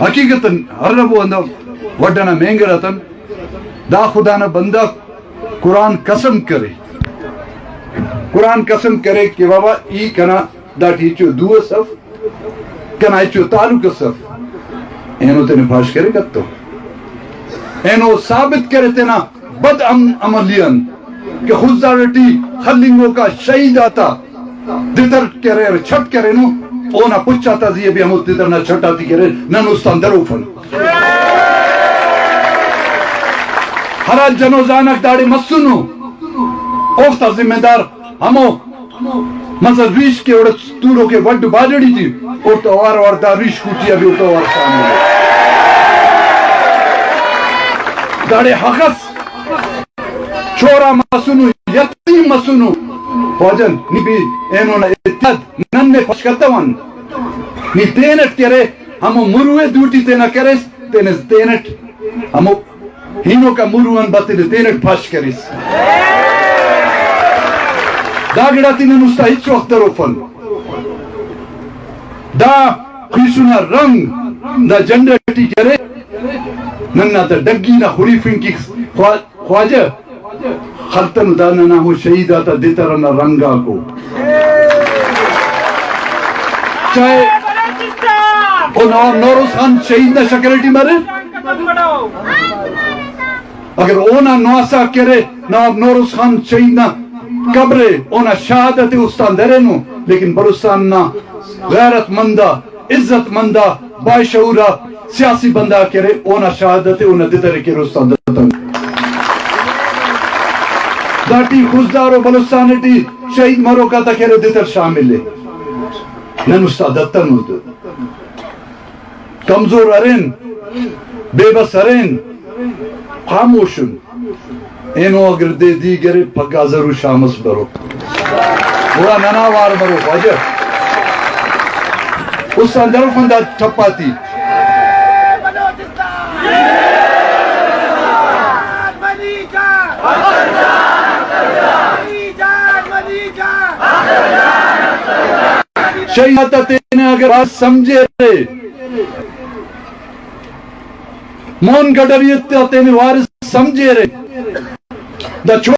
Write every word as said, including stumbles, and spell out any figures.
حقیقتاً ہر ربو ہندا وڈ ئنا مینگر آتن۔ دا خدا نا بندغ قرآن قسم کرے، قرآن قسم کرے کہ بابا ای کنا داٹی ہچو دو اس اف، کنا ہچو تعلق اس اف۔ اینو تینے پاش کرے کتو، اینو ثابت کرے تینا بد عم-، عملی آن کہ خضدار ٹی خلنگوکا شہید آتا دتر کریر، چھٹ کرینو، اونا پچ آتا زی بھی ہمو دتر نا چھٹ آتی کریر، نن استان دروفن۔ ہرا جنوزانک داڑے مسنو، اوفتا ذمہ دار ہمو مزل ریش کہ اوڑے تورو کہ وڈ باجڑی ٹی، اوڑتو اوار اوار دا ریش کوٹی ابھی اوڑتو اوار شامل۔ داڑے ہخس چورا مسنو، یتیم مسنو۔ واجہ نی بھی اینو نا اتحاد نن نے پش کتون۔ نی تینٹ کرے ہمو مروے دوٹی تینا کریس، تینے تینٹ ہمو ہینوکا مروان با تینے تینٹ پاش کریس۔ دا گڑا تے نن استا ہچ وخت دروفن۔ دا خیسنا رنگ دا جھنڈہ ٹی کرے۔ ننا دا ڈگی نا خلیفنگ کیک خوا-، خواجہ۔ خلتنو دا ننا ہمو شہید آتا دتر ئنا رنگ آکو۔ چاہے او نواب نوروز خان شہید نا شکل ٹی مرے، اگر اونا نواسہ کرے نواب نوروز خان شہید نا قبر ئے، اونا شہادت ئے استان درینو، لیکن بلوچستان نا غیرت مند آ، عزت مند آ، باشعور آ سیاسی بندغ آک ارے، اونا شہادت ءِ، اونا دتر ءِ کہ استاد دتر۔ داٹی خضدار و بلوچستان ٹی شہید مروک آتا کہ ارے دتر شامل ءِ۔ نن استاد دتر نو کمزور ارین، بے بس ارین، خاموش ان۔ اینو اگر دے دیگر پگا ضرور شامس برو۔ گڑا ننا وار مرو خواجہ۔ استان دروفن دا ٹپاتی۔ شہید آتا تینے اگر سمجھے مون گڈریت تینے وارث سمجھیرے۔ دا